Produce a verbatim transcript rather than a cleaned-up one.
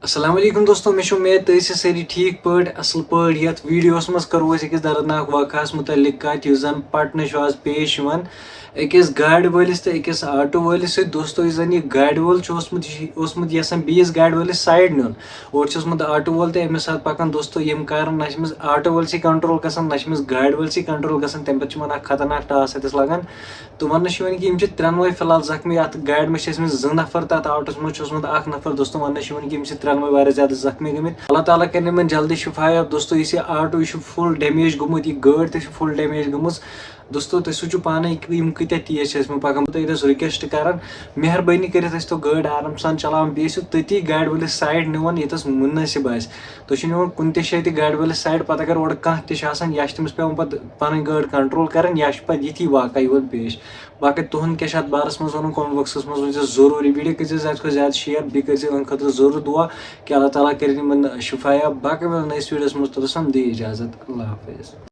السلام علیکم دوستو، مےٚ چھِ اُمید تُہۍ ٲسِو سٲری ٹھیٖک پٲٹھۍ، اَصٕل پٲٹھۍ۔ یَتھ ویٖڈیوَس منٛز کَرو أسۍ أکِس دردناک واقعہَس مُتعلِق کَتھ، یُس زَن پَٹنہٕ چھُ آز پیش یِوان أکِس گاڑِ وٲلِس تہٕ أکِس آٹوٗ وٲلِس سۭتۍ۔ دوستو، یُس زَن یہِ گاڑِ وول چھُ اوسمُت، یہِ چھُ اوسمُت یَژھان بیٚیِس گاڑِ وٲلِس سایڈ نیُن۔ اورٕ چھُ اوسمُت آٹوٗ وول تہِ أمِس سۭتۍ پَکان۔ دوستو، ییٚمہِ کارَن نہ چھِ أمِس آٹوٗ وٲلۍ سٕے کَنٹرول گژھان، نہ چھِ أمِس گاڑِ وٲلۍ سٕے کَنٹرول گَژھان، تَمہِ پَتہٕ چھِ یِمَن اَکھ خطرناک ٹاس اَتٮ۪تھ لَگان۔ تہٕ وَننہٕ چھُ یِوان کہِ یِم چھِ ترٛٮ۪نوَے فی الحال زخمی۔ اَتھ گاڑِ منٛز چھِ ٲسمٕتۍ زٕ نفر تہٕ اَتھ آٹوٗوَس منٛز چھُ اوسمُت اَکھ نفر۔ دوستو، وَننہٕ چھُ یِوان کہِ یِم چھِ ترٛٮ۪نوَے واریاہ زیادٕ زخمی گٔمٕتۍ۔ اللہ تعالیٰ کَرِ یِمَن جلدی شِفایاب۔ دوستو، یُس یہِ آٹوٗ، یہِ چھُ فُل ڈیمیج گوٚمُت، یہِ گٲڑۍ تہِ چھِ فُل ڈیمیج گٔمٕژ۔ دوستو، تُہۍ سوٗنٛچِو پانَے کہِ یِم کۭتیٛاہ تیز چھِ ٲسمٕتۍ پَکان۔ بہٕ تۄہہِ ییٚتٮ۪س رِکوٮ۪سٹ کَران، مہربٲنی کٔرِتھ ٲسۍ تو گٲڑۍ آرام سان چلاوان، بیٚیہِ ٲسِو تٔتی گاڑِ وٲلِس سایڈ نِوان ییٚتٮ۪س مُنٲسِب آسہِ۔ تُہۍ چھِو نِوان کُنہِ تہِ جایہِ تہِ گاڑِ وٲلِس سایڈ، پَتہٕ اگر اورٕ کانٛہہ تہِ چھُ آسان، یا چھِ تٔمِس پٮ۪وان پَتہٕ پَنٕنۍ گٲڑۍ کَنٹرول کَرٕنۍ، یا چھُ پَتہٕ یِتھی واقعہ یِوان پیش۔ باقٕے تُہُنٛد کیٛاہ چھُ اَتھ بارَس منٛز وَنُن؟ کمنٹ باکسَس منٛز ؤنۍ زیو ضروٗری۔ ویٖڈیو کٔرۍ زیو زیادٕ کھۄتہٕ زیادٕ شِیَر، بیٚیہِ کٔرۍ زیو یِہٕنٛدِ خٲطرٕ ضروٗر دُعا کہِ اللہ تعالیٰ کٔرِنۍ یِمَن شِفایاب۔ باقٕے مِلو نٔیِس ویٖڈیوَس منٛز، توٚتَس تام دِیِو اِجازت، اللہ حافظ۔